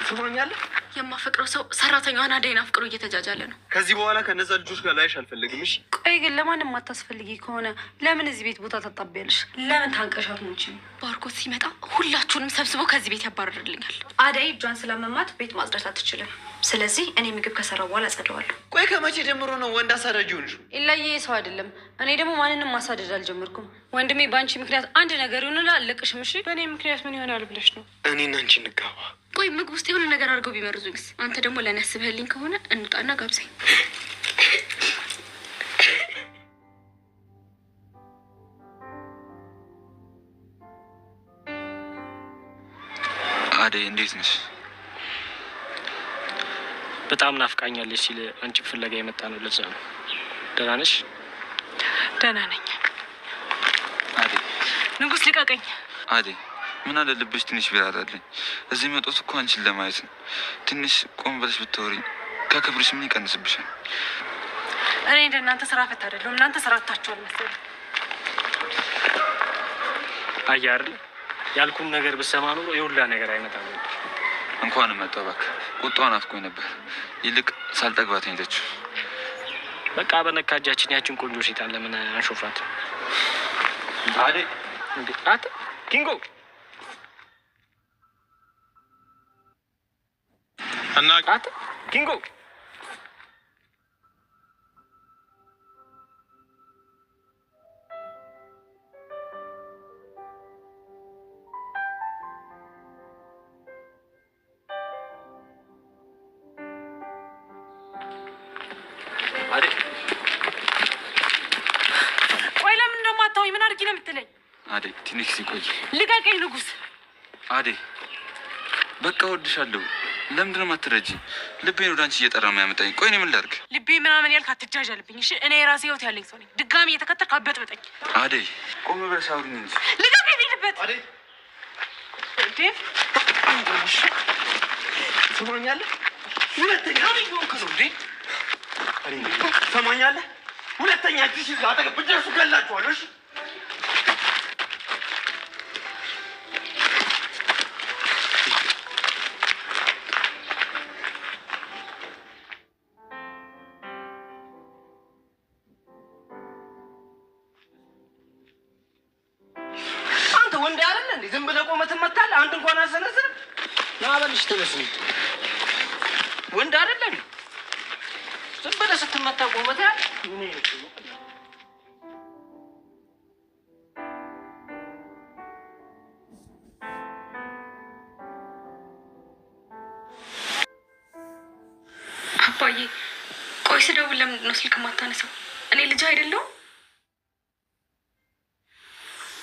ትሰማኛለህ? የማፈቅረው ሰው ሰራተኛዋን አደይን አፍቅሮ እየተጃጃለ ነው። ከዚህ በኋላ ከነዛ ልጆች ጋር ላይሽ አልፈልግም። እሺ? ቆይ ግን ለማንም አታስፈልጊ ከሆነ ለምን እዚህ ቤት ቦታ ታጣቢያለሽ? ለምን ታንቀሻት ሞች? ባርኮት ሲመጣ ሁላችሁንም ሰብስቦ ከዚህ ቤት ያባርርልኛል። አደይ እጇን ስላመማት ቤት ማጽዳት አትችልም። ስለዚህ እኔ ምግብ ከሰራው በኋላ አጸደዋለሁ። ቆይ ከመቼ ጀምሮ ነው ወንድ አሳዳጅ ሆንሽ? ኢላዬ ሰው አይደለም። እኔ ደግሞ ማንንም ማሳደድ አልጀመርኩም። ወንድሜ በአንቺ ምክንያት አንድ ነገር ይሆንላ አለቅሽም። እሺ በእኔ ምክንያት ምን ይሆናል ብለሽ ነው? እኔና አንቺ እንጋባ። ቆይ ምግብ ውስጥ የሆነ ነገር አድርገው ቢመርዙኝስ? አንተ ደግሞ ለእኔ አስበህልኝ ከሆነ እንውጣና ጋብዘኝ። አደይ እንዴት ነሽ? በጣም ናፍቃኛለች ሲል አንቺ ፍለጋ የመጣ ነው። ለዛ ነው። ደህና ነሽ? ደህና ነኝ። አደይ ንጉስ ልቀቀኝ። አደይ ምን አለ ልብሽ ትንሽ ቢራራልኝ። እዚህ መጦት እኮ አንቺን ለማየት ነው። ትንሽ ቆም ብለሽ ብታወሪኝ ከክብርሽ ምን ይቀንስብሻል? እኔ እንደ እናንተ ስራ ፈት አይደለሁም። እናንተ ስራ አጥታችኋል መሰለኝ። አየህ አይደል ያልኩን ነገር ብሰማ ኖሮ የሁላ ነገር አይመጣም ነበር። እንኳን መጣ እባክህ። ቁጣዋ ናፍቆኝ ነበር። ይልቅ ሳልጠግባት ነው የሄደችው። በቃ በነካ እጃችን ያችን ቆንጆ ሴጣን ለምን አንሾፍራት? አደይ እንዴ አት ኪንጎ እና አት ኪንጎ አደይ ቆይ ለምን እንደማታወኝ ምን አድርጊ ነው የምትለኝ? አደይ ትንሽ ሲቆይ ልቀቀኝ ንጉስ። አደይ በቃ እወድሻለሁ። ለምንድን ነው የማትረጂኝ? ልቤን ወደ አንቺ እየጠራ የሚያመጣኝ። ቆይ እኔ ምን ላድርግ? ልቤ ምናምን ያልክ አትጃጃልብኝ። እሺ እኔ የራሴ ህይወት ያለኝ ሰው ነኝ። ድጋሚ እየተከተልክ አበጥብጠኝ። አደይ ቆም ብለሽ አውሪኝ እንጂ። ልቀቀኝ ልሂድበት። አደይ ዴቭ ትሰማኛለህ? ሁለተኛ ነው እንዴ? ትሰማኛለህ? ሁለተኛ እጅሽ እዛ አጠገብ ብትደርሱ ገላችኋለሁ። እሺ? አንተ ወንድ አይደለ እንዴ? ዝም ብለህ ቆመህ ትመታለህ። አንድ እንኳን አሰነዝርም። ና በልሽ ተነስ። ወንድ አይደለ እንዴ? ዝም ብለህ ስትመታ ቆመህ ታያለህ። አባዬ ቆይ ስደውል ለምንድን ነው ስልክ የማታነሳው? እኔ ልጅ አይደለሁም?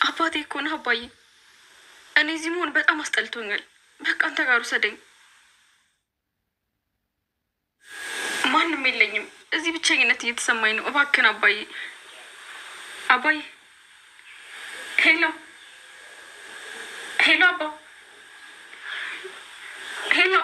አባቴ እኮ ነህ አባዬ። እኔ እዚህ መሆን በጣም አስጠልቶኛል። በቃ አንተ ጋር ውሰደኝ። ማንም የለኝም። እዚህ ብቸኝነት እየተሰማኝ ነው። እባክህን አባዬ፣ አባዬ። Hello hello፣ አባ hello።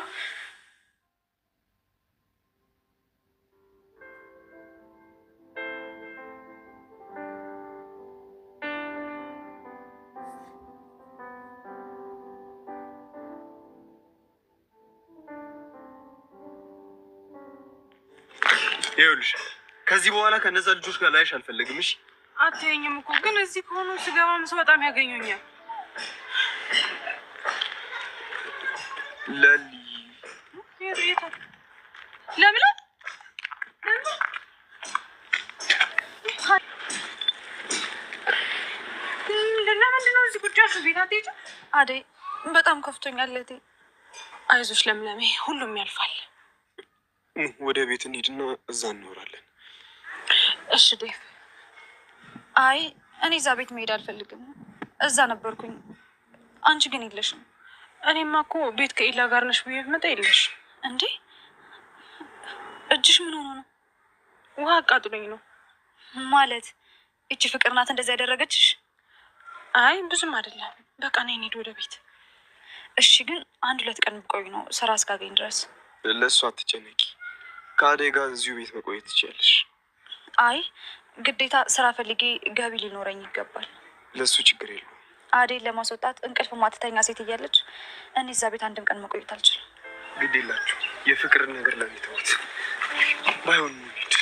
ይኸውልሽ ከዚህ በኋላ ከነዛ ልጆች ጋር ላይሽ አልፈልግም። እሺ? አትየኝም እኮ ግን እዚህ ከሆኑ ስገባም ሰው በጣም ያገኙኛል። ለሊ የት የት ለምን ለምንድን ነው እዚህ ቁጭ ያልሽው? ቤት አትሄጂም? አደይ በጣም ከፍቶኛል እህቴ። አይዞሽ ለምለሜ፣ ሁሉም ያልፋል። ወደ ቤት እንሂድና እዛ እንኖራለን። እሺ ዴቭ። አይ እኔ እዛ ቤት መሄድ አልፈልግም። እዛ ነበርኩኝ፣ አንቺ ግን የለሽም። እኔማ እኮ ቤት ከኢላ ጋር ነሽ ብዬ ብመጣ የለሽ። እንዴ እጅሽ ምን ሆኖ ነው? ውሃ አቃጥሎኝ ነው። ማለት እቺ ፍቅር ናት እንደዚህ ያደረገችሽ? አይ ብዙም አይደለም። በቃ ነይ እንሂድ ወደ ቤት። እሺ ግን አንድ ሁለት ቀን ብቆይ ነው ስራ እስካገኝ ድረስ። ለእሱ አትጨነቂ። ከአደይ ጋር እዚሁ ቤት መቆየት ትችያለሽ። አይ ግዴታ ስራ ፈልጌ ገቢ ሊኖረኝ ይገባል። ለእሱ ችግር የለውም። አደይን ለማስወጣት እንቅልፍ ማትተኛ ሴት እያለች እኔ እዛ ቤት አንድም ቀን መቆየት አልችልም። ግድ የላችሁ፣ የፍቅርን ነገር ለኔ ተውት። ባይሆን እንሂድ።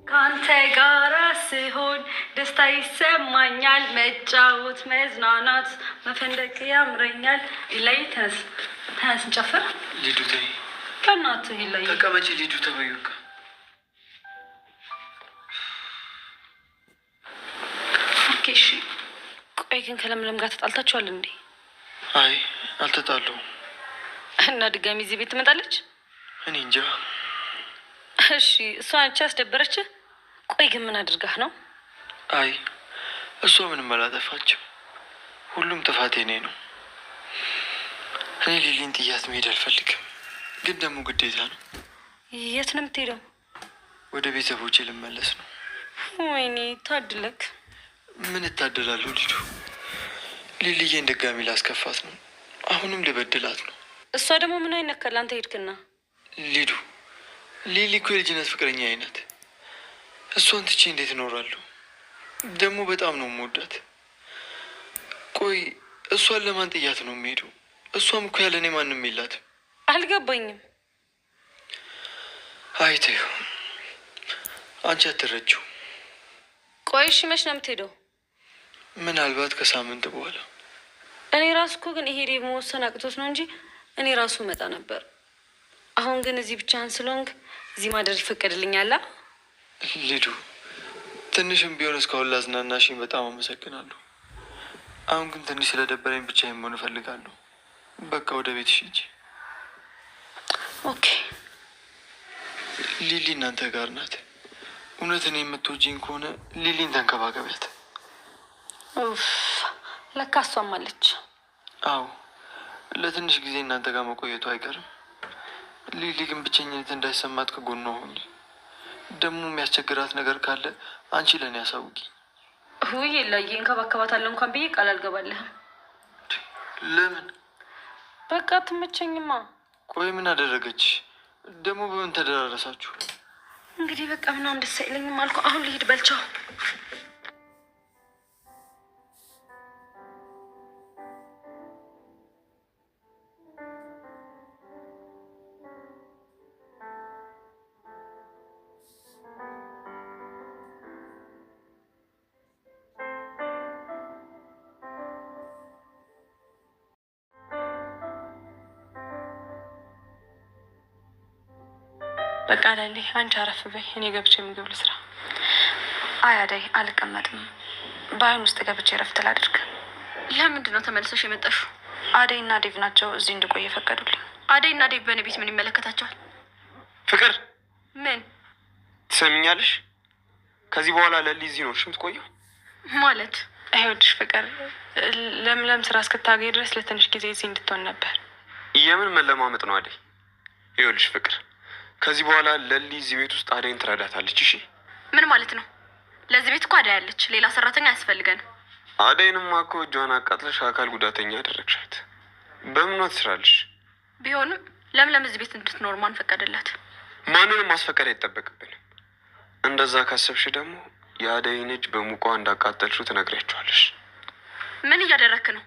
ከአንተ ጋራ ስሆን ደስታ ይሰማኛል። መጫወት፣ መዝናናት፣ መፈንደቅ ያምረኛል። ላይ ተነስ፣ ተነስ እንጨፍር። ሊዱ ተይ፣ በእናትህ ላይ ተቀመጪ። ሊዱ ተበይ በቃ። Okay፣ እሺ። ቆይ ግን ከለምለም ጋር ተጣልታችኋል እንዴ? አይ አልተጣለሁም። እና ድጋሚ እዚህ ቤት ትመጣለች? እኔ እንጃ። እሺ፣ እሷ አንቺ አስደበረች። ቆይ ግን ምን አድርጋህ ነው? አይ እሷ ምንም አላጠፋችም። ሁሉም ጥፋቴ እኔ ነው። እኔ ሊሊን ጥያት መሄድ አልፈልግም፣ ግን ደግሞ ግዴታ ነው። የት ነው የምትሄደው? ወደ ቤተሰቦቼ ልመለስ ነው። ወይኔ ታድለክ። ምን እታደላለሁ ሊዱ? ሊሊዬን ድጋሚ ላስከፋት ነው። አሁንም ልበድላት ነው። እሷ ደግሞ ምን አይነካል? አንተ ሄድክና ሊዱ፣ ሊሊ እኮ የልጅነት ፍቅረኛ አይነት። እሷን ትቼ እንዴት እኖራለሁ? ደግሞ በጣም ነው የምወዳት። ቆይ እሷን ለማን ጥያት ነው የምሄደው? እሷም እኮ ያለ እኔ ማንም የላትም። አልገባኝም። አይ ተይው፣ አንቺ አትረጂው። ቆይ እሺ፣ መች ነው የምትሄደው? ምናልባት ከሳምንት በኋላ። እኔ ራሱ እኮ ግን ይሄ መወሰን አቅቶት ነው እንጂ እኔ ራሱ እመጣ ነበር። አሁን ግን እዚህ ብቻህን ስለሆንክ እዚህ ማደር ይፈቀድልኛል? ሊዱ፣ ትንሽም ቢሆን እስካሁን ላዝናናሽኝ በጣም አመሰግናለሁ። አሁን ግን ትንሽ ስለደበረኝ ብቻዬን መሆን እፈልጋለሁ። በቃ ወደ ቤትሽ ሂጂ። Okay። ሊሊ እናንተ ጋር ናት። እውነት እኔ የምትወጂኝ ከሆነ ሊሊን ተንከባከቢያት። ኡፍ፣ ለካ እሷም አለች። አዎ፣ ለትንሽ ጊዜ እናንተ ጋር መቆየቱ አይቀርም። ሊሊ ግን ብቸኝነት እንዳይሰማት ከጎኗ ሁኚ። ደግሞ የሚያስቸግራት ነገር ካለ አንቺ ለእኔ አሳውቂ። ውይ የላዬ፣ እንከባከባታለሁ እንኳን ብዬ ቃል አልገባልህም። ለምን? በቃ አትመቸኝማ። ቆይ ምን አደረገች ደግሞ? በምን ተደራረሳችሁ? እንግዲህ በቃ ምናምን ደስ አይለኝም አልኩ። አሁን ልሂድ በልቻው። በቃ ለሊ፣ አንቺ አረፍ በይ፣ እኔ ገብቼ ምግብ ልስራ። አይ አደይ፣ አልቀመጥም። በአይን ውስጥ ገብቼ እረፍት ላድርግ። ለምንድን ነው ተመልሰሽ የመጣሽው? አደይ እና ዴቭ ናቸው እዚህ እንድቆይ የፈቀዱልኝ። አደይ እና ዴቭ በእኔ ቤት ምን ይመለከታቸዋል? ፍቅር ምን ትሰሚኛለሽ? ከዚህ በኋላ ለሊ እዚህ ነው እሺ የምትቆየው። ማለት? ይኸውልሽ ፍቅር፣ ለምለም ስራ እስክታገኝ ድረስ ለትንሽ ጊዜ እዚህ እንድትሆን ነበር። የምን መለማመጥ ነው አደይ? ይኸውልሽ ፍቅር፣ ከዚህ በኋላ ለሊ እዚህ ቤት ውስጥ አደይን ትረዳታለች። እሺ ምን ማለት ነው? ለዚህ ቤት እኮ አደይ አለች፣ ሌላ ሰራተኛ አያስፈልገንም። አደይንማ እኮ እጇን አቃጥለሽ አካል ጉዳተኛ አደረግሻት። በምኗ ትስራለሽ? ቢሆንም ለምለም እዚህ ቤት እንድትኖር ማን ፈቀደላት? ማንንም ማስፈቀድ አይጠበቅብንም። እንደዛ ካሰብሽ ደግሞ የአደይን እጅ በሙቋ እንዳቃጠልሽው ትነግሪያቸዋለሽ። ምን እያደረክ ነው?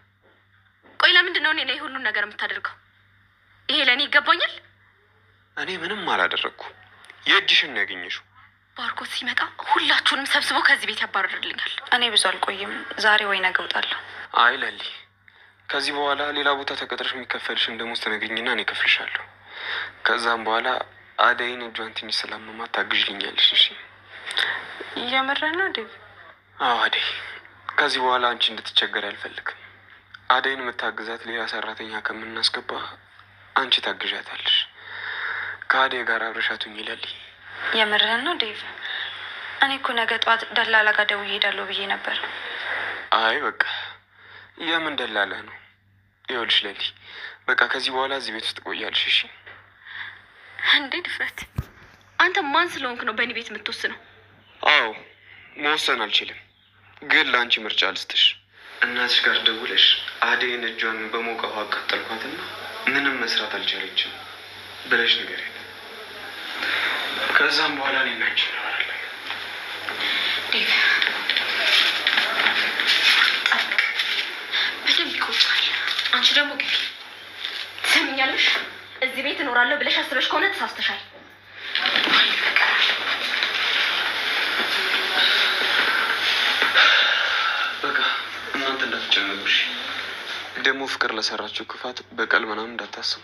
ቆይ ለምንድን ነው እኔ ላይ ሁሉን ነገር የምታደርገው? ይሄ ለእኔ ይገባኛል? እኔ ምንም አላደረግኩም። የእጅሽን ነው ያገኘሽው። ባርኮት ሲመጣ ሁላችሁንም ሰብስቦ ከዚህ ቤት ያባርርልኛል። እኔ ብዙ አልቆይም። ዛሬ ወይ ነገ እወጣለሁ። አይ ለሊ፣ ከዚህ በኋላ ሌላ ቦታ ተቀጥረሽ የሚከፈልሽን ደሞዝ ትነግሪኝና እኔ እከፍልሻለሁ። ከዛም በኋላ አደይን እጇን ትንሽ ስላመማት ታግዥልኛለሽ። እሺ? እየመረህ ነው ዴቭ? አዎ አደይ፣ ከዚህ በኋላ አንቺ እንድትቸገር አልፈልግም። አደይን የምታግዛት ሌላ ሰራተኛ ከምናስገባ አንቺ ታግዣታለሽ። ከአደይ ጋር አብረሻት ሁኚ ለሊ። የምርህን ነው ዴቭ? እኔ እኮ ነገ ጠዋት ደላላ ጋር ደውዬ እሄዳለሁ ብዬ ነበር። አይ በቃ የምን ደላላ ነው? ይኸውልሽ ለሊ፣ በቃ ከዚህ በኋላ እዚህ ቤት ውስጥ ትቆያለሽ። እሺ? እንዴ ድፍረት! አንተ ማን ስለሆንክ ነው በእኔ ቤት የምትወስነው? አዎ መወሰን አልችልም፣ ግን ለአንቺ ምርጫ ልስጥሽ። እናትሽ ጋር ደውለሽ አደይን እጇን በሞቀ ውሃ አቃጠልኳትና ምንም መስራት አልቻለችም ብለሽ ንገሪያት። ከዛም በኋላ እኔና አንቺ እናወራለን። ዴቭ ጠብቅ፣ በደንብ ይቆጫል። አንቺ ደግሞ ግቢ። ትሰሚኛለሽ? እዚህ ቤት እኖራለሁ ብለሽ አስበሽ ከሆነ ተሳስተሻል። በቃ እናንተ እንዳትጨነቁ እሺ። ደግሞ ፍቅር ለሰራችው ክፋት በቀል ምናምን እንዳታስቡ።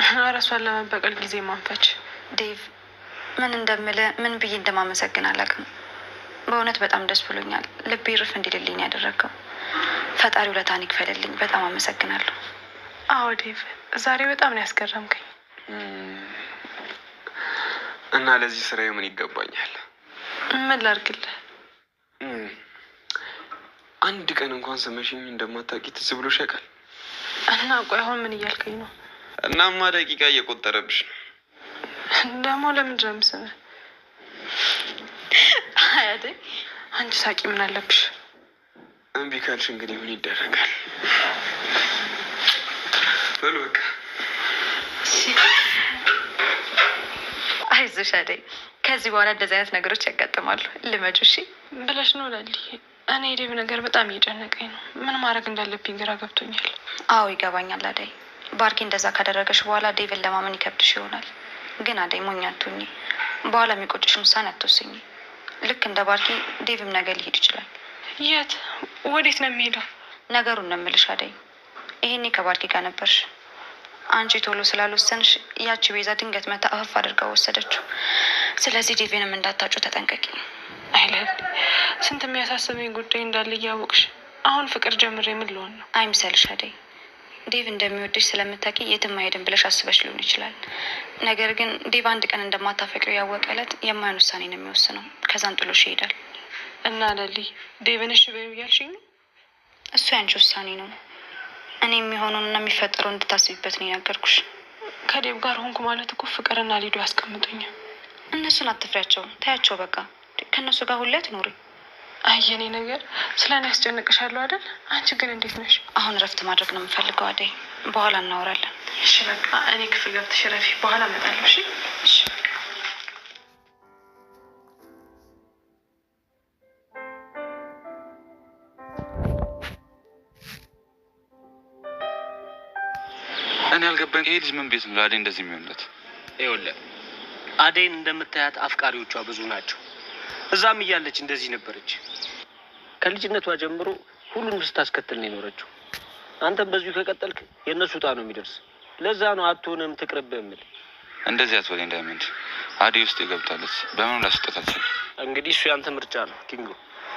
ኧረ እሷን ለመበቀል ጊዜ ማንፈች። ዴቭ ምን እንደምል ምን ብዬ እንደማመሰግን አላውቅም። በእውነት በጣም ደስ ብሎኛል። ልቤ እርፍ እንዲልልኝ ያደረግከው ፈጣሪ ውለታን ይክፈልልኝ። በጣም አመሰግናለሁ። አዎ ዴቭ፣ ዛሬ በጣም ነው ያስገረምከኝ። እና ለዚህ ስራዬ ምን ይገባኛል? ምን ላድርግልህ? እም፣ አንድ ቀን እንኳን ስመሽኝ እንደማታውቂ ትዝ ብሎሽ ያውቃል? እና ቆይ አሁን ምን እያልከኝ ነው? እናማ ደቂቃ እየቆጠረብሽ ነው። ደግሞ ለምንድን ነው የምስምህ? አይ አደይ፣ አንቺ ሳቂ፣ ምን አለብሽ? እምቢ ካልሽ እንግዲህ ምን ይደረጋል? በሉ በቃ። አይዞሽ አደይ፣ ከዚህ በኋላ እንደዚህ አይነት ነገሮች ያጋጥማሉ። ልመጁ። እሺ ብለሽ ነው ለሊ። እኔ የዴቭ ነገር በጣም እየጨነቀኝ ነው። ምን ማድረግ እንዳለብኝ ግራ ገብቶኛል። አዎ ይገባኛል አደይ። ባርኪ እንደዛ ካደረገሽ በኋላ ዴቭን ለማመን ይከብድሽ ይሆናል። ግን አደይ ሞኝ አትሁኚ። በኋላ የሚቆጭሽን ውሳኔ አትወስኚ። ልክ እንደ ባርኪ ዴቭም ነገ ሊሄድ ይችላል። የት ወዴት ነው የሚሄደው? ነገሩን ነው የምልሽ አደይ። ይሄኔ ከባርኪ ጋር ነበርሽ። አንቺ ቶሎ ስላልወሰንሽ ያቺ ቤዛ ድንገት መታ እፍፍ አድርጋ ወሰደችው። ስለዚህ ዴቭንም እንዳታጩ ተጠንቀቂ። አይለል ስንት የሚያሳስበኝ ጉዳይ እንዳለ እያወቅሽ አሁን ፍቅር ጀምሬ ምን ልሆን ነው? አይምሰልሽ አደይ። ዴቭ እንደሚወድሽ ስለምታውቂ የትም አይሄድም ብለሽ አስበሽ ሊሆን ይችላል። ነገር ግን ዴቭ አንድ ቀን እንደማታፈቅሪው ያወቀ ዕለት የማይሆን ውሳኔ ነው የሚወስነው። ከዛን ጥሎሽ ይሄዳል። እና ለሊ ዴቭን እሺ በይው እያልሽኝ ነው? እሱ ያንቺ ውሳኔ ነው። እኔ የሚሆነውንና የሚፈጠረው እንድታስቢበት ነው የነገርኩሽ። ከዴቭ ጋር ሆንኩ ማለት እኮ ፍቅርና ሊዱ ያስቀምጡኛል። እነሱን አትፍሪያቸው፣ ታያቸው። በቃ ከእነሱ ጋር ሁሌ አትኖሪ። አይ የኔ ነገር ስለ እኔ ያስጨንቅሻለሁ አይደል? አንቺ ግን እንዴት ነሽ? አሁን እረፍት ማድረግ ነው የምፈልገው አደይ። በኋላ እናወራለን። እሺ በቃ እኔ ክፍል ገብተሽ እረፊ፣ በኋላ እመጣለሁ። እሺ እሺ። እኔ ያልገባኝ ይሄ ልጅ ምን ቤት ነው ለአደይ እንደዚህ የሚሆንለት? ይኸውልህ አደይን እንደምታያት አፍቃሪዎቿ ብዙ ናቸው። እዛም እያለች እንደዚህ ነበረች። ከልጅነቷ ጀምሮ ሁሉንም ስታስከትል ነው የኖረችው። አንተም በዚሁ ከቀጠልክ የእነሱ ዕጣ ነው የሚደርስ። ለዛ ነው አትሆንም ትቅርብህ የምልህ። እንደዚህ አትበለኝ ዳይመንድ። አደይ ውስጥ ገብታለች። በምንም ላስወጣት አልችልም። እንግዲህ እሱ ያንተ ምርጫ ነው ኪንጎ።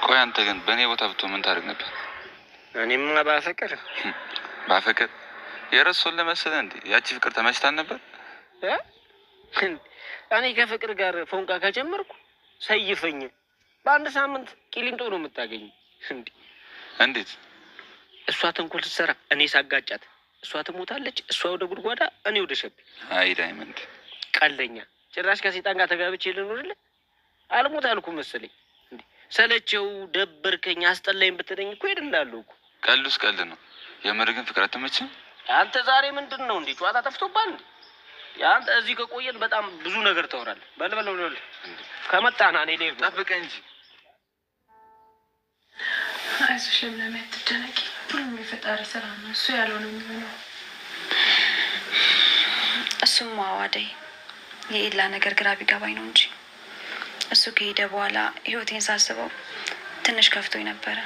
ቆይ አንተ ግን በእኔ ቦታ ብትሆን ምን ታደርግ ነበር? እኔማ ባፈቅር ባፈቅር የረሱን ለመሰለህ እንዴ? ያቺ ፍቅር ተመችታን ነበር። እ? እኔ ከፍቅር ጋር ፎንቃ ከጀመርኩ ሰይፈኝ፣ በአንድ ሳምንት ቂሊንጦ ነው የምታገኝ። እንዴ እንዴት? እሷ ተንኮል ስትሰራ እኔ ሳጋጫት፣ እሷ ትሞታለች፣ እሷ ወደ ጉድጓዳ፣ እኔ ወደ ሸቤ። አይ ዳይመንድ፣ ቀልደኛ! ጭራሽ ከሴጣን ጋር ተጋብቼ ልኖርልህ አልሞት አልኩ መሰለኝ። እንዴ ሰለቸው፣ ደበርከኝ፣ አስጠላኝ ብትለኝ እኮ ሄድልሃለሁ እኮ። ቀልዱስ ቀልድ ነው። የምር ግን ፍቅር አትመችም? አንተ ዛሬ ምንድን ነው እንዴ? ጨዋታ ጠፍቶብሃል እንዴ? አንተ እዚህ ከቆየን በጣም ብዙ ነገር ታወራለህ። በል በል በል ከመጣና እኔ ልሄድ ነው። ጠብቀኝ እንጂ። አይዞሽ ለምለም፣ አትጨነቂ። ሁሉም የፈጣሪ ስራ ነው። እሱ ያለው ነው የሚሆነው። እሱም አዎ አደይ፣ የኤላ ነገር ግራ ቢገባኝ ነው እንጂ እሱ ከሄደ በኋላ ህይወቴን ሳስበው ትንሽ ከፍቶኝ ነበረ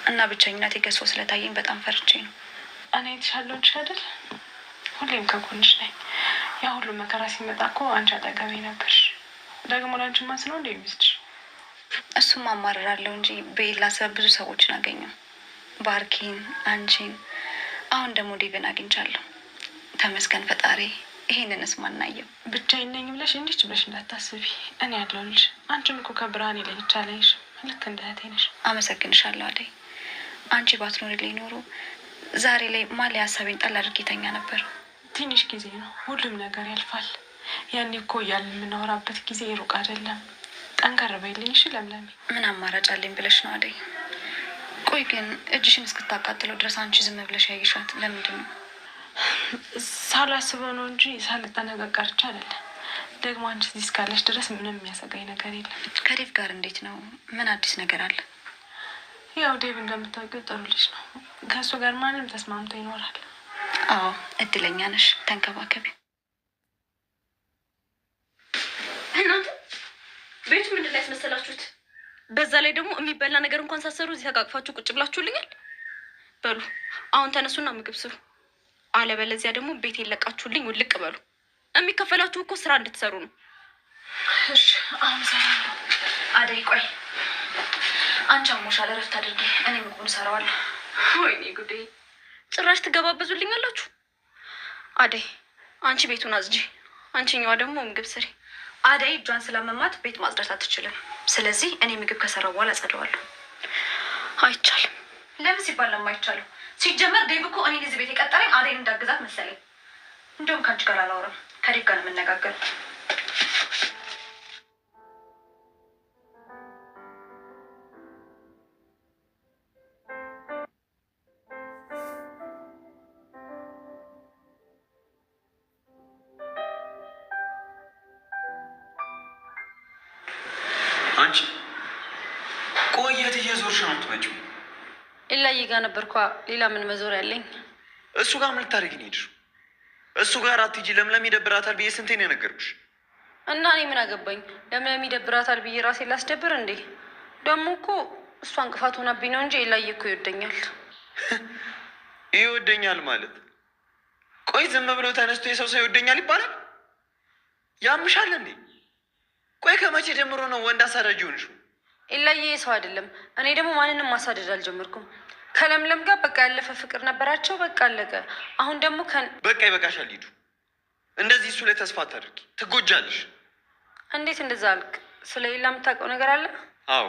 እና ብቸኝነቴ ገዝፎ ስለታየኝ በጣም ፈርቼ ነው። እኔ የተሻለሁልሽ አይደል? ሁሌም ከጎንሽ ነኝ። ያ ሁሉ መከራ ሲመጣ እኮ አንቺ አጠገቤ ነበርሽ። ደግሞ ለአንቺ ማስነው እንደ የሚስድሽ እሱም አማርራለሁ እንጂ በኤላ ሰበብ ብዙ ሰዎችን አገኘው። ባርኪን፣ አንቺን፣ አሁን ደግሞ ዴቭን አግኝቻለሁ። ተመስገን ፈጣሪ። ይሄንንስ ማናየው። ብቻዬን ነኝ ብለሽ እንዲች ብለሽ እንዳታስቢ፣ እኔ አለሁልሽ። አንቺም እኮ ከብርሃን ለይቼ አላይሽም። ልክ እንደ እህቴ ነሽ። አመሰግንሻለሁ አደይ። አንቺ ባትኖሪልኝ ኖሮ ዛሬ ላይ ማን ላይ ሀሳቤን ጣል አድርጌ ተኛ ነበር። ትንሽ ጊዜ ነው፣ ሁሉም ነገር ያልፋል። ያኔ እኮ እያልን የምናወራበት ጊዜ ሩቅ አይደለም። ጠንከር በይልኝ እሺ ለምለሜ። ምን አማራጭ አለኝ ብለሽ ነው አደይ? ቆይ ግን እጅሽን እስክታቃጥለው ድረስ አንቺ ዝም ብለሽ ያየሻት ለምንድን ነው? ሳላስበው ነው እንጂ ሳልጠነቀቅ ቀርቼ አይደለም። ደግሞ አንቺ እዚህ እስካለሽ ድረስ ምንም የሚያሰጋኝ ነገር የለም። ከዴቭ ጋር እንዴት ነው? ምን አዲስ ነገር አለ? ያው ዴቭ እንደምታውቂው ጥሩ ልጅ ነው። ከእሱ ጋር ማንም ተስማምቶ ይኖራል። አዎ እድለኛ ነሽ። ተንከባከቢ። እናንተ ቤቱ ምንድን ላይ ያስመሰላችሁት? በዛ ላይ ደግሞ የሚበላ ነገር እንኳን ሳሰሩ እዚህ ተቃቅፋችሁ ቁጭ ብላችሁልኛል። በሉ አሁን ተነሱና ምግብ ስሩ። አለበለዚያ ደግሞ ቤት የለቃችሁልኝ ውልቅ በሉ። የሚከፈላችሁ እኮ ስራ እንድትሰሩ ነው። እሺ አሁን እሰራለሁ። አደይ ቆይ፣ አንቺ አሞሻል፣ እረፍት አድርጊ። እኔ ምግቡን እሰራዋለሁ። ወይኔ ጉዴ! ጭራሽ ትገባበዙልኛላችሁ። አደይ አንቺ ቤቱን አጽጂ፣ አንቺኛዋ ደግሞ ምግብ ስሪ። አደይ እጇን ስላመማት ቤት ማጽዳት አትችልም። ስለዚህ እኔ ምግብ ከሰራው በኋላ አጸደዋለሁ። አይቻልም። ለምን ሲባል ነው የማይቻለው? ሲጀመር ዴቭ እኮ እኔን እዚህ ቤት የቀጠረኝ አደይን እንዳግዛት መሰለኝ። እንደውም ከአንቺ ጋር አላወራም፣ ከዴቭ ጋር ነው የምነጋገረው። አንቺ ቆይ የት እየዞርሽ ነው የምትመጪው? ኤላዬ ጋር ነበርኳ። ሌላ ምን መዞር ያለኝ? እሱ ጋር ምን ልታደርጊ ነው የሄድሽው? እሱ ጋር አትሂጂ፣ ለምለም ይደብራታል ብዬ ስንቴ ነው የነገርኩሽ? እና እኔ ምን አገባኝ? ለምለም ይደብራታል ብዬ ራሴ ላስደብር እንዴ? ደግሞ እኮ እሷ እንቅፋት ሆናብኝ ነው እንጂ ኤላዬ እኮ ይወደኛል። ይወደኛል ማለት ቆይ ዝም ብሎ ተነስቶ የሰው ሰው ይወደኛል ይባላል? ያምሻል እንዴ? ቆይ ከመቼ ጀምሮ ነው ወንድ አሳዳጅ ሆንሽው? ኤላዬ ሰው አይደለም። እኔ ደግሞ ማንንም ማሳደድ አልጀመርኩም። ከለምለም ጋር በቃ ያለፈ ፍቅር ነበራቸው። በቃ አለቀ። አሁን ደግሞ በቃ ይበቃሻል። ሂዱ። እንደዚህ እሱ ላይ ተስፋ አታድርጊ፣ ትጎጃለሽ። እንዴት እንደዛ አልክ? ስለ ኤላ የምታውቀው ነገር አለ? አዎ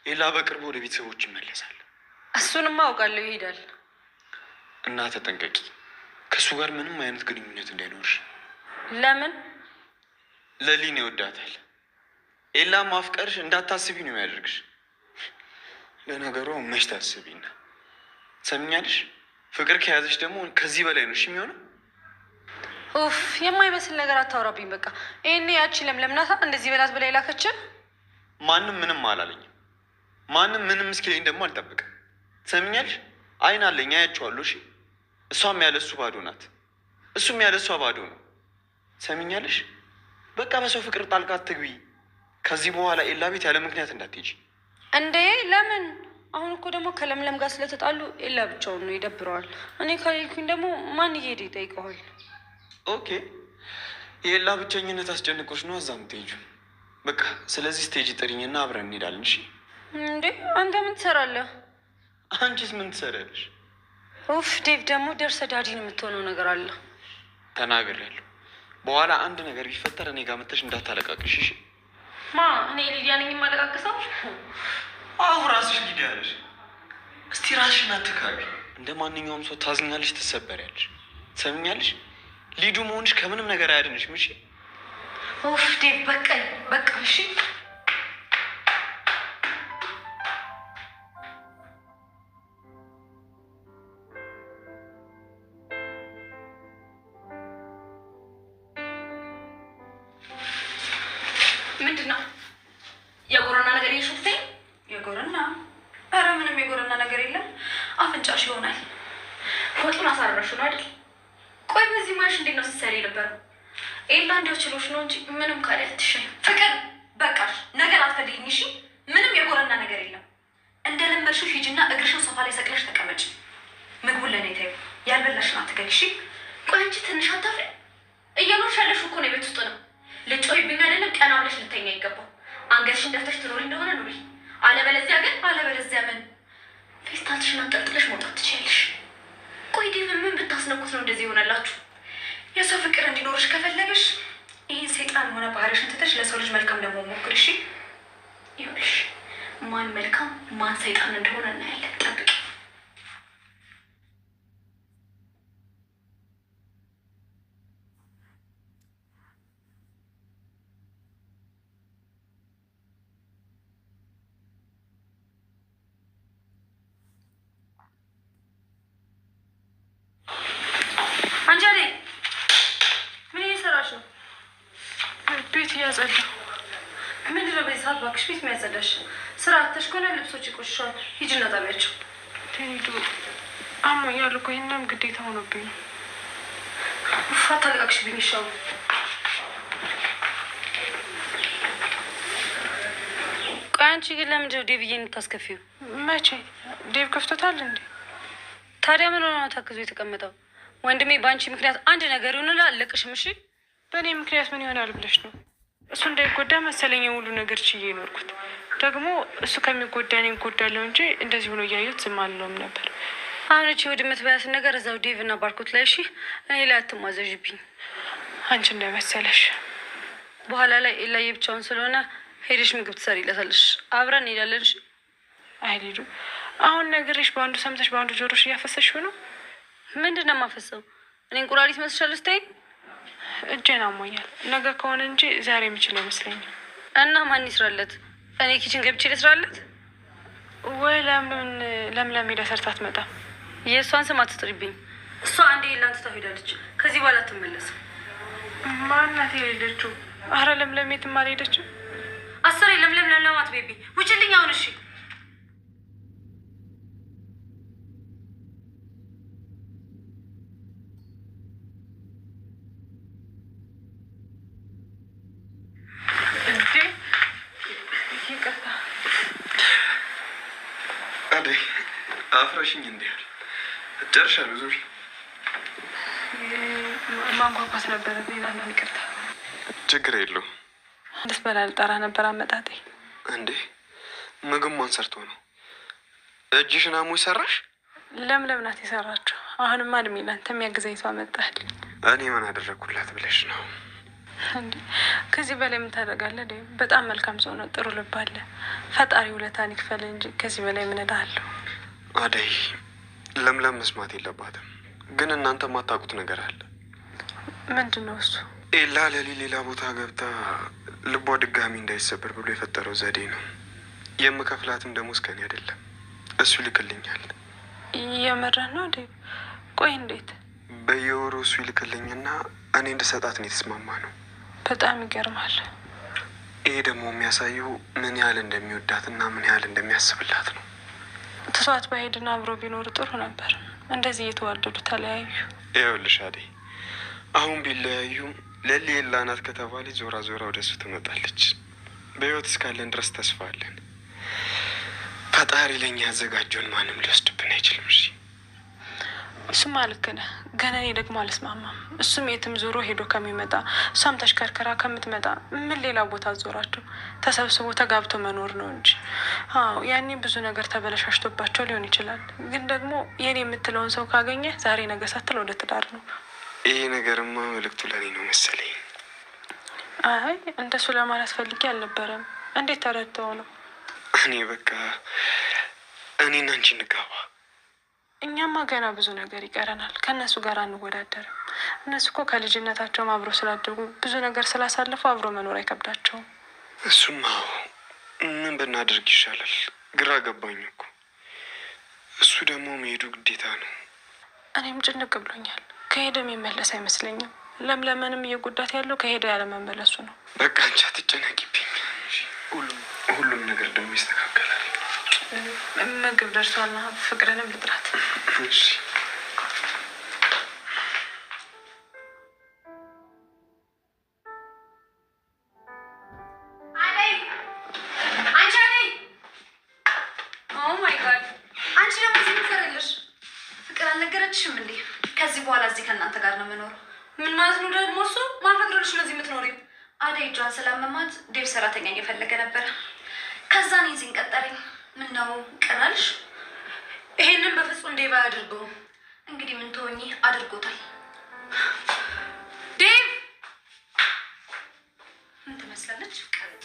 ኤላ በቅርቡ ወደ ቤተሰቦች ይመለሳል። እሱንማ አውቃለሁ፣ ይሄዳል። እና ተጠንቀቂ፣ ከእሱ ጋር ምንም አይነት ግንኙነት እንዳይኖርሽ። ለምን? ለሊን ይወዳታል። ኤላ ማፍቀርሽ እንዳታስቢ ነው የሚያደርግሽ። ለነገሩ መች ታስቢና። ሰምኛለሽ? ፍቅር ከያዘሽ ደግሞ ከዚህ በላይ ነው እሺ የሚሆነው። ኡፍ የማይመስል ነገር አታውራብኝ። በቃ ይሄኔ ያቺ ለምለም ናታ እንደዚህ በላት ብላ የላከች። ማንም ምንም አላለኝም። ማንም ምንም እስኪለኝ ደግሞ አልጠብቅም። ሰምኛለሽ? አይን አለኝ አያቸዋለሁ። እሺ እሷም ያለ እሱ ባዶ ናት፣ እሱም ያለ እሷ ባዶ ነው። ሰምኛለሽ? በቃ በሰው ፍቅር ጣልቃ አትግቢ። ከዚህ በኋላ ኤላ ቤት ያለ ምክንያት እንዳትሄጂ። እንዴ ለምን? አሁን እኮ ደግሞ ከለምለም ጋር ስለተጣሉ ኤላ ብቻውን ነው፣ ይደብረዋል። እኔ ካልሄድኩኝ ደግሞ ማን እየሄደ ይጠይቀዋል? Okay የኤላ ብቸኝነት አስጨንቆሽ ነው እዛ የምትሄጂው። በቃ ስለዚህ ስትሄጂ ጥሪኝና አብረን እንሄዳለን። እሺ እንዴ አንተ ምን ትሰራለህ? አንቺስ ምን ትሰሪያለሽ? ኡፍ ዴቭ ደግሞ ደርሰህ daddy ን የምትሆነው ነገር አለ። ተናግሬያለሁ። በኋላ አንድ ነገር ቢፈጠር እኔ ጋር መተሽ እንዳታለቃቅሽ። እሺ ማ እኔ ሊዲያ ነኝ የማለቃቅሰው? አሁ ራስሽ ሊዲያ ነሽ። እስቲ ራስሽን አትካቢ። እንደ ማንኛውም ሰው ታዝኛለሽ፣ ትሰበሪያለሽ። ትሰሚኛለሽ? ሊዱ መሆንሽ ከምንም ነገር አያድንሽም። እሺ ኡፍ ዴቭ በቃኝ፣ በቃ እሺ። ምንድን ነው የጎረና ነገር እየሸተተኝ? የጎረና? ኧረ ምንም የጎረና ነገር የለም። አፍንጫሽ ይሆናል። ወጡን አሳረረሽው ነው አይደል? ቆይ በዚህ ሙያሽ እንዴት ነው ስትሰሪ የነበረው? ኤላ እንዲያው ችሎሽ ነው እንጂ ምንም ካለ አትሻይም። ፍቅር በቃሽ፣ ነገር አትፈልጊኝ። እሺ ምንም የጎረና ነገር የለም። እንደለመድሽው ሂጂና እግርሽን ሶፋ ላይ ሰቅለሽ ተቀመጭ። ምግቡን ለእኔ ተይው፣ ያልበላሽን አትገኝ። እሺ ቆይ አንቺ ትንሽ አታፍሪ? እየኖርሽ ያለሽው እኮ ነው ቤት ውስጥ ነው። ልጮይብኝ አይደለም ቀና ብለሽ ልተኛ ይገባው። አንገትሽን ደፍተሽ ትኖሪ እንደሆነ ኑሪ፣ አለበለዚያ ግን አለበለዚያ ምን? ፌስታልሽን አንጠልጥለሽ መውጣት ትችያለሽ። ቆይ ዴቭ ምን ብታስነኩት ነው እንደዚህ ይሆነላችሁ? የሰው ፍቅር እንዲኖርሽ ከፈለግሽ ይህን ሰይጣን የሆነ ባህሪሽን ትተሽ ለሰው ልጅ መልካም ለመሆን ሞክሪ። እሺ ይኸውልሽ ማን መልካም ማን ሰይጣን እንደሆነ እናያለን። ጠብቂ። አንቺ አደይ ምን እየሰራሽ ነው? እባክሽ ቤት የሚያጸዳሽ ስራ አጥተሽ ከሆነ ልብሶች ይቆሽሻል። ሂጂና ጣቢያቸው። ሊዱ አሞኛል እኮ ይሄንም ግዴታ ሆኖብኝ ነው። ኡፍ አታለቃቅሽብኝ። ይሻው ቆይ አንቺ ግን ለምንድን ነው ዴቭዬን የምታስከፊው? መቼ ዴቭ ከፍቶታል እንዴ? ታዲያ ምን ሆነ ነው ታክዞ የተቀመጠው? ወንድሜ በአንቺ ምክንያት አንድ ነገር ይሆንላ አለቅሽም። እሺ በእኔ ምክንያት ምን ይሆናል ብለሽ ነው? እሱ እንዳይጎዳ መሰለኝ ሁሉ ነገር ችዬ የኖርኩት። ደግሞ እሱ ከሚጎዳ እኔ እጎዳለሁ እንጂ እንደዚህ ሆኖ እያየሁት ዝም አልለውም ነበር። አሁን እቺ ወደ የምትበያትን ነገር እዛው ዴቭ እና ባርኮት ላይ እሺ፣ እኔ ላይ አትማዘዥብኝ። አንቺ እንዳይመሰለሽ። በኋላ ላይ ኤላ የብቻውን ስለሆነ ሄደሽ ምግብ ትሰሪለታለሽ። አብረን እንሄዳለን። እሺ። አይ ሊዱ፣ አሁን ነግሬሽ በአንዱ ሰምተሽ በአንዱ ጆሮሽ እያፈሰሽው ነው። ምንድን ነው የማፈሰው? እኔ እንቁራሪት መስሻለሁ ስታይ? እጄን አሞኛል። ነገ ከሆነ እንጂ ዛሬ የምችል አይመስለኝም። እና ማን ይስራለት? እኔ kitchen ገብቼ ልስራለት ወይ? ለምን ለምለም ሄዳ ሰርታ አትመጣም? የእሷን ስም አትጥሪብኝ። እሷ አንዴ ኤላን ትታው ሄዳለች። ከዚህ በኋላ አትመለስም። ማናት የሌለችው? አረ ለምለም የትም አልሄደችም። አስሬ ለምለም ለምለም አትበይብኝ። ውጭልኝ አሁን። እሺ እንዴ ይቅርታ። አደይ አፍረሽኝ እንዴ? ጨርሻለሁ። ዙሪ። ማንኳኳት ነበረ። ሌላ ነው። ይቅርታ። ችግር የለውም። እንድትበላ ልጠራ ነበር አመጣጤ። እንዴ ምግብ ማን ሰርቶ ነው? እጅሽን አሞሽ ሰራሽ? ለምለም ናት የሰራችው። አሁንማ እድሜ ላንተ የሚያግዘኝ ሰው አመጣል። እኔ ምን አደረግኩላት ብለሽ ነው? እንዴ ከዚህ በላይ ምን ታደርጋለህ? በጣም መልካም ሰው ነው። ጥሩ ልብ አለ። ፈጣሪ ውለታን ይክፈል እንጂ ከዚህ በላይ ምን እልሃለሁ? አደይ ለምለም መስማት የለባትም። ግን እናንተ የማታውቁት ነገር አለ። ምንድን ነው እሱ? ኤላ ለሊ ሌላ ቦታ ገብታ ልቧ ድጋሚ እንዳይሰበር ብሎ የፈጠረው ዘዴ ነው። የምከፍላትም ደሞዝ ከኔ አይደለም፣ እሱ ይልክልኛል። የምርህ ነው እንዴ? ቆይ እንዴት? በየወሩ እሱ ይልክልኝና እኔ እንድሰጣት ነው የተስማማ ነው። በጣም ይገርማል። ይሄ ደግሞ የሚያሳየው ምን ያህል እንደሚወዳትና ምን ያህል እንደሚያስብላት ነው። ትቷት ባሄድና አብሮ ቢኖሩ ጥሩ ነበር። እንደዚህ እየተዋደዱ ተለያዩ። ይኸውልሽ አደይ፣ አሁን ቢለያዩም ለሊ ኤላ ናት ከተባለች ዞራ ዞራ ወደ እሱ ትመጣለች። በህይወት እስካለን ድረስ ተስፋ አለን። ፈጣሪ ለእኛ ያዘጋጀውን ማንም ሊወስድብን አይችልም። እሺ እሱማ ልክ ነህ፣ ግን እኔ ደግሞ አልስማማም። እሱም የትም ዞሮ ሄዶ ከሚመጣ እሷም ተሽከርከራ ከምትመጣ ምን ሌላ ቦታ ዞራቸው ተሰብስቦ ተጋብቶ መኖር ነው እንጂ። አዎ ያኔ ብዙ ነገር ተበለሻሽቶባቸው ሊሆን ይችላል። ግን ደግሞ የኔ የምትለውን ሰው ካገኘ ዛሬ ነገ ሳትል ወደ ትዳር ነው። ይሄ ነገርማ መልእክቱ ለእኔ ነው መሰለኝ። አይ እንደሱ ለማለት ፈልጌ አልነበረም። እንዴት ተረድተው ነው? እኔ በቃ እኔና አንቺ እንጋባ። እኛማ ገና ብዙ ነገር ይቀረናል። ከእነሱ ጋር አንወዳደርም። እነሱ እኮ ከልጅነታቸውም አብሮ ስላደጉ ብዙ ነገር ስላሳለፉ አብሮ መኖር አይከብዳቸውም። እሱማ ምን ብናደርግ ይሻላል? ግራ ገባኝ እኮ። እሱ ደግሞ መሄዱ ግዴታ ነው። እኔም ጭንቅ ብሎኛል። ከሄደ የሚመለስ አይመስለኝም። ለምለምንም እየጎዳት ያለው ከሄደ ያለመመለሱ ነው። በቃ አንቺ አትጨነቂብኝ። ሁሉም ነገር ደግሞ ይስተካከላል። ምግብ ደርሷልና ፍቅርንም ልጥራት። እሺ። አንቺ አደይ! Oh my God! አንቺ ደግሞ እዚህ ምን ትሰሪያለሽ? ፍቅር አልነገረችሽም እንዴ? ከዚህ በኋላ እዚህ ከእናንተ ጋር ነው የምኖረው። ምን ማለት ነው ደግሞ እሱ? ማን ፈቅዶልሽ ነው እዚህ የምትኖሪው? አደይ እጇን ስላመማት ዴቭ ሰራተኛ እየፈለገ ነበረ። ከዛ እኔን እዚህ ቀጠረኝ። ምን ነው ቅር አልሽ? ይሄንን በፍጹም ዴቭ አያደርገውም። እንግዲህ ምን ትሆኚ አድርጎታል። ዴቭ ምን ትመስላለች? ቀበጥ።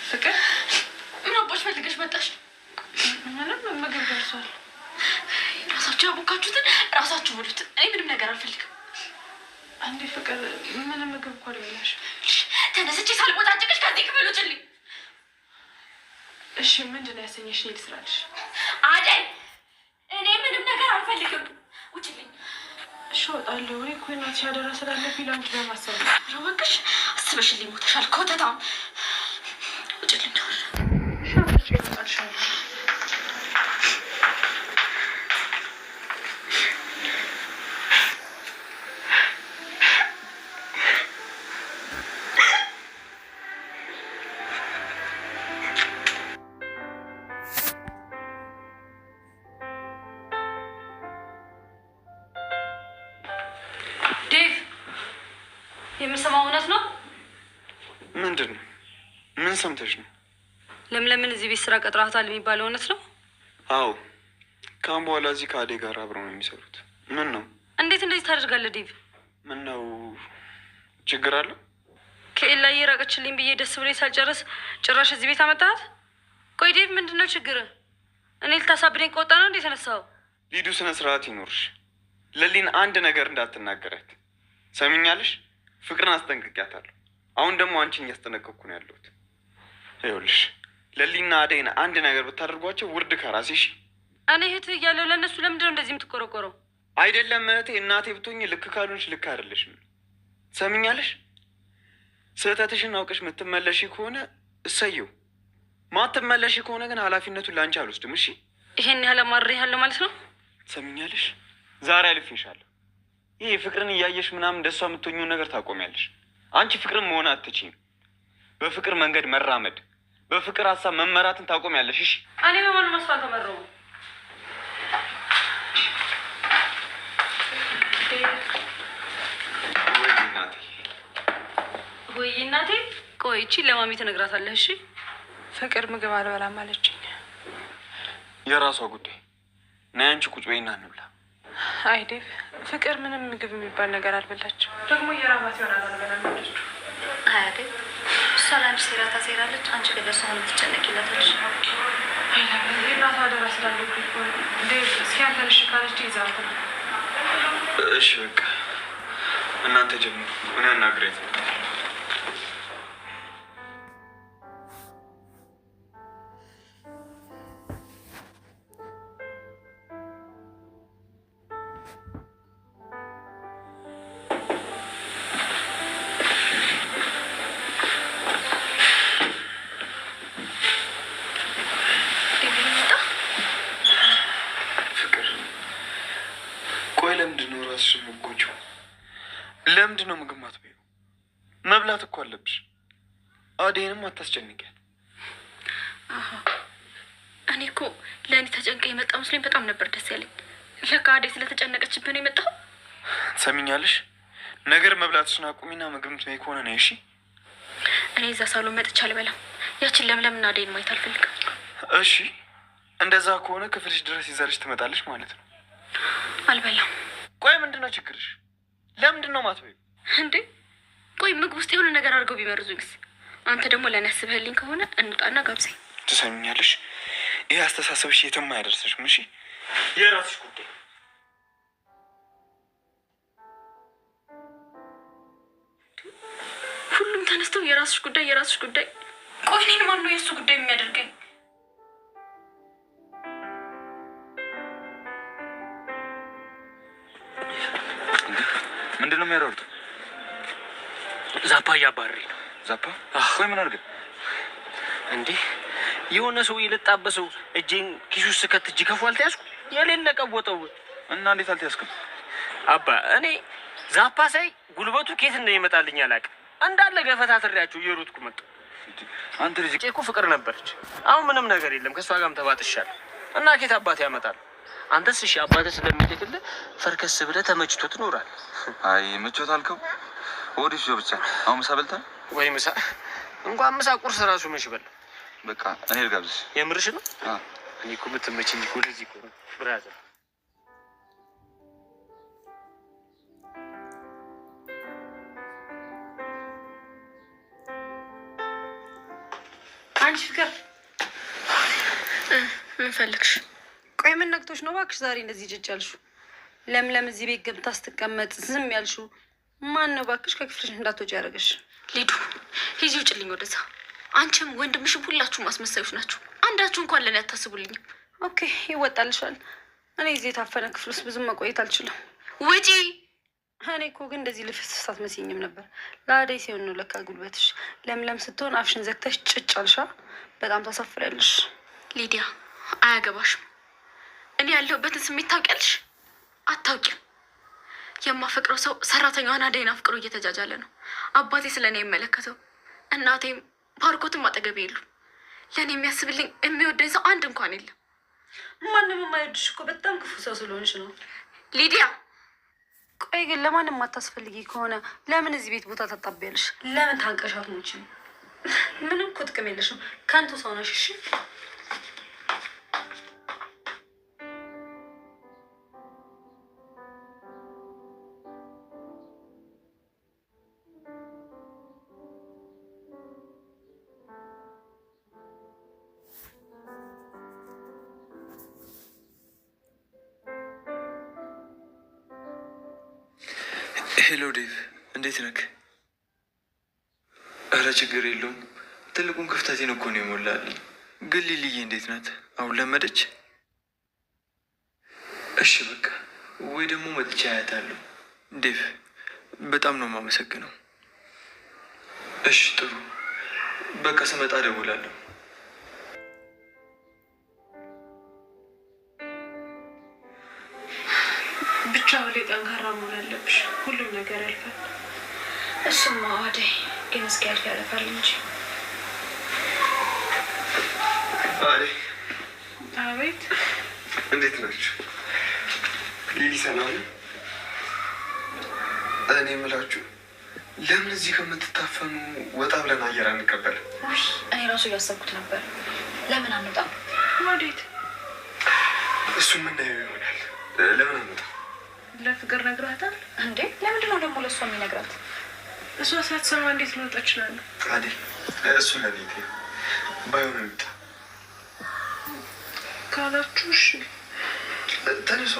ፍቅር ምን አባሽ ፈልገሽ መጣሽ? ምንም፣ ምግብ ደርሷል። ራሳቸው የሰራችሁትን ራሳችሁ ብሉት። እኔ ምንም ነገር አልፈልግም። አንዴ ፍቅር፣ ምንም ምግብ እኮ አልበላሽ። ተነስቼ ሳልቦጫጭቅሽ ከዚህ ክፍል ውጭልኝ። እሺ ምንድን ነው ያሰኘሽ? እኔ ልስራልሽ። አደይ፣ እኔ ምንም ነገር አልፈልግም። ውጭልኝ። እሺ እወጣለሁ። እኔ እኮ እናትሽ አደራ ስላለብኝ ለአንቺ በማሰብ ነው። ኧረ እባክሽ አስበሽልኝ ሞተሻል። ኮተታም ውጭልኝ። እሺ አውጥቼ እወጣልሻለሁ። ዴቭ፣ የምሰማው እውነት ነው? ምንድን ነው? ምን ሰምተሽ ነው? ለምለምን እዚህ ቤት ስራ ቀጥራታል የሚባለው እውነት ነው? አዎ፣ ከአሁን በኋላ እዚህ ከአደይ ጋር አብረው ነው የሚሰሩት። ምን ነው? እንዴት እንደዚህ ታደርጋለህ ዴቭ? ምን ነው ችግር አለው? ከኤላ እየራቀችልኝ ብዬ ደስ ብሎኝ ሳልጨርስ ጭራሽ እዚህ ቤት አመጣሃት? ቆይ ዴቭ፣ ምንድን ነው ችግር? እኔ ልታሳብደኝ ከወጣ ነው እንዴ የተነሳኸው? ሊዱ፣ ስነ ስርዓት ይኖርሽ። ለሊን አንድ ነገር እንዳትናገረት ሰሚኛለሽ? ፍቅርን አስጠንቅቂያታለሁ። አሁን ደግሞ አንቺን እያስጠነቀቅኩ ነው ያለሁት። ይኸውልሽ ለሊና አደይን አንድ ነገር ብታደርጓቸው ውርድ ከራሴ። እሺ? እኔ እህትህ እያለሁ ለእነሱ ለምንድን ነው እንደዚህ የምትቆረቆረው? አይደለም እህቴ፣ እናቴ ብትሆኚ ልክ ካልሆንሽ ልክ አይደለሽም። ሰሚኛለሽ? ስህተትሽን አውቀሽ የምትመለሺ ከሆነ እሰየው፣ ማትመለሺ ከሆነ ግን ኃላፊነቱን ለአንቺ አልወስድም። እሺ? ይሄን ያህል አማርሬሃለሁ ማለት ነው? ሰሚኛለሽ? ዛሬ አልፌሻለሁ። ይህ ፍቅርን እያየሽ ምናምን ደሷ የምትሆኚውን ነገር ታቆሚያለሽ። አንቺ ፍቅርን መሆን አትችይም። በፍቅር መንገድ መራመድ፣ በፍቅር ሀሳብ መመራትን ታቆሚያለሽ። እሺ? እኔ በማንም መስፋ አልተመራሁም። ወይ እናቴ፣ ወይ እናቴ። ቆይ እቺ ለማሚ ትነግራታለህ? እሺ? ፍቅር ምግብ አልበላም አለችኝ። የራሷ ጉዳይ። ነይ አንቺ ቁጭ በይና እንብላ። አይ ዴቭ፣ ፍቅር ምንም ምግብ የሚባል ነገር አልበላችም። ደግሞ እየራባት ይሆናል አልበላም አለችው። አይ አደይ፣ እሷ ለአንቺ ሴራ ታሴራለች፣ አንቺ ግን ለእሷ ሆነ ትጨነቂላታለሽ። አይ ለምን የእናቷ አደራ ስላለብኝ እኮ ነው። ዴቭ፣ እስኪ አንተን እሺ ካለች ይዛት ነው። እሺ በቃ እናንተ ጀምሩ፣ እኔ አናግሬት ነው። ዴቭ መጣ። ፍቅር፣ ቆይ ለምንድን ነው ራስሽን የምትጎጂው? ለምንድን ነው ምግብ ማትበይው? መብላት እኮ አለብሽ። አደይንም አታስጨንቂያት። አሃ፣ እኔ እኮ ለእኔ ተጨንቀ የመጣ መስሎኝ በጣም ነበር ደስ ያለኝ። ለካ አደይ ስለተጨነቀችብህ ነው የመጣኸው። ትሰሚኛለሽ? ነገር መብላትሽን አቁሚና ምግብ የምትበይ ከሆነ ነይ። እሺ? እኔ እዛ ሳሎን መጥቼ አልበላም። ያችን ለምለምና አደይን ማየት አልፈልግም። እሺ፣ እንደዛ ከሆነ ክፍልሽ ድረስ ይዛልሽ ትመጣለች ማለት ነው። አልበላም። ቆይ ምንድን ነው ችግርሽ? ለምንድን ነው ማትበይው? እንዴ ቆይ ምግብ ውስጥ የሆነ ነገር አድርገው ቢመርዙኝስ? አንተ ደግሞ ለእኔ አስበህልኝ ከሆነ እንውጣና ጋብዘኝ። ትሰሚኛለሽ? ይህ አስተሳሰብሽ የትም አያደርስሽም። እሺ፣ የራስሽ ጉዳይ። ሁሉም ተነስተው የራስሽ ጉዳይ የራስሽ ጉዳይ። ቆይ እኔን ማን ነው የእሱ ጉዳይ የሚያደርገኝ? ምንድን ነው የሚያሯሩጥ? ዛፓ እያባረረኝ ነው። ዛፓ? ቆይ ምን አድርገህ? እንዴ የሆነ ሰው የለጣበሰው እጄን ኪሱ ስከት እጅ ከፉ አልተያዝኩ የሌለ ቀወጠው። እና እንዴት አልተያዝክም? አባ እኔ ዛፓ ሳይ ጉልበቱ ኬት እንደሚመጣልኝ አላውቅም። እንዳለ ገፈታትሬያቸው እየሮጥኩ መጣሁ። አንተ ልጅ እኮ ፍቅር ነበረች። አሁን ምንም ነገር የለም። ከእሷ ጋርም ተባጥሻለሁ እና ኬት አባት ያመጣል። አንተስ እሺ አባትህ ስለሚልክልህ ፈርከስ ብለህ ተመችቶ ትኖራለህ። አይ ምቾት አልከው ወዲህ ብቻ። አሁን ምሳ በልተህ ወይ ምሳ እንኳን ምሳ ቁርስ ራሱ መች በላ። በቃ እኔ ልጋብዝሽ። የምርሽ ነው? አዎ። እኔ እኮ የምትመቸኝ እኮ ለዚህ እኮ ነው brother። አንቺ ፍቅር፣ ምን ፈለግሽ? ቆይ ምን ነክቶሽ ነው እባክሽ ዛሬ እንደዚህ ጭጭ ያልሽው? ለምለም እዚህ ቤት ገብታ ስትቀመጥ ዝም ያልሽው ማን ነው? እባክሽ ከክፍልሽ እንዳትወጪ ያደረገሽ። ሊዱ ሂጂ ውጭልኝ ወደዛ። አንቺም ወንድምሽም ሁላችሁም አስመሳዮች ናችሁ። አንዳችሁ እንኳን ለእኔ አታስቡልኝም። Okay ይወጣልሻል። እኔ እዚህ የታፈነ ክፍል ውስጥ ብዙም መቆየት አልችልም። ውጪ። እኔ እኮ ግን እንደዚህ ልፍስፍስ አትመስይኝም ነበር። ለአደይ ሲሆን ነው ለካ ጉልበትሽ። ለምለም ስትሆን አፍሽን ዘግተሽ ጭጭ አልሻ። በጣም ታሳፍሪያለሽ። ሊዲያ አያገባሽም። እኔ ያለሁበትን ስሜት ታውቂያለሽ? አታውቂም። የማፈቅረው ሰው ሰራተኛዋን አደይን አፍቅሮ እየተጃጃለ ነው። አባቴ ስለ እኔ አይመለከተው፣ እናቴም ባርኮትም አጠገቤ የሉ። ለእኔ የሚያስብልኝ የሚወደኝ ሰው አንድ እንኳን የለም። ማንም የማይወድሽ እኮ በጣም ክፉ ሰው ስለሆንሽ ነው። ሊዲያ ቆይ ግን ለማንም አታስፈልጊ ከሆነ ለምን እዚህ ቤት ቦታ ታጣቢያለሽ? ለምን ታንቀሻት ሞች? ምንም እኮ ጥቅም የለሽም። ከንቱ ሰው ነሽ። እሺ Hello ዴቭ፣ እንዴት ነክ? እረ ችግር የለውም። ትልቁን ክፍተቴን እኮ ነው የሞላልኝ። ግን ሊልዬ እንዴት ናት? አሁን ለመደች? እሺ በቃ ወይ ደግሞ መጥቼ አያታለሁ። ዴቭ፣ በጣም ነው የማመሰግነው። እሺ ጥሩ፣ በቃ ስመጣ እደውላለሁ። ብቻ ሁሌ ጠንካራ መሆን አለብሽ። ሁሉም ነገር ያልፋል። እሱማ አደይ ግን እስኪያልፍ ያለፋል እንጂ። አደይ አቤት። እንዴት ናችሁ? ሊሊ ሰላም ነው? እኔ የምላችሁ ለምን እዚህ ከምትታፈኑ ወጣ ብለን አየር አንቀበልም? ውይ እኔ ራሱ እያሰብኩት ነበር። ለምን አንወጣም? ወዴት? እሱ የምናየው ይሆናል። ለምን አንወጣም? ለፍቅር ነግረሃታል እንዴ? ለምንድን ነው ደግሞ ለእሷ የሚነግራት? እሷ ሳትሰማ እንዴት ልወጣ እችላለሁ? አደይ እሱ ለኔ ተይው፣ ባይሆን እንውጣ ካላችሁ እሺ። ተነሷ።